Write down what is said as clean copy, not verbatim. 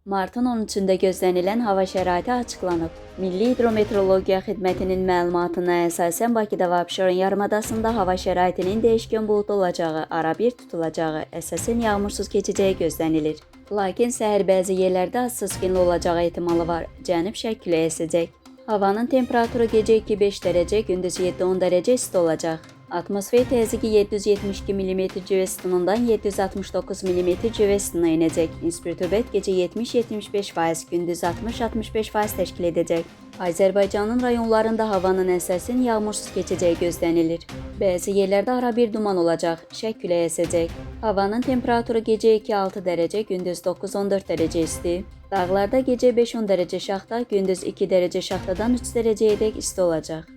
Martın 13-də gözlənilən hava şəraiti açıqlanıb. Milli Hidrometeorologiya Xidmətinin məlumatına əsasən Bakıda və Abşeron yarımadasında hava şəraitinin dəyişkən buludlu olacağı, arabir tutulacağı, əsasən yağmursuz keçəcəyi gözlənilir. Lakin səhər bəzi yerlərdə az sıxınlı olacağı ehtimalı var. Cənub-şərq küləyi əsəcək. Havanın temperaturu gecə 2-5 dərəcə, gündüz 7-10 dərəcə isti olacaq. Atmosfer təzyiqi 772 mm civə sütunundan 769 mm civə sütununa enəcək. Nisbi rütubət gecə 70-75%, gündüz 60-65% təşkil edəcək. Azərbaycanın rayonlarında havanın əsasən yağmursuz keçəcəyi gözlənilir. Bəzi yerlərdə arabir duman olacaq, şərq küləyi əsəcək. Havanın temperaturu gecə 2-6 dərəcə, gündüz 9-14 dərəcə isti. Dağlarda gecə 5-10 dərəcə şaxta, gündüz 2 dərəcə şaxtadan 3 dərəcəyədək isti olacaq.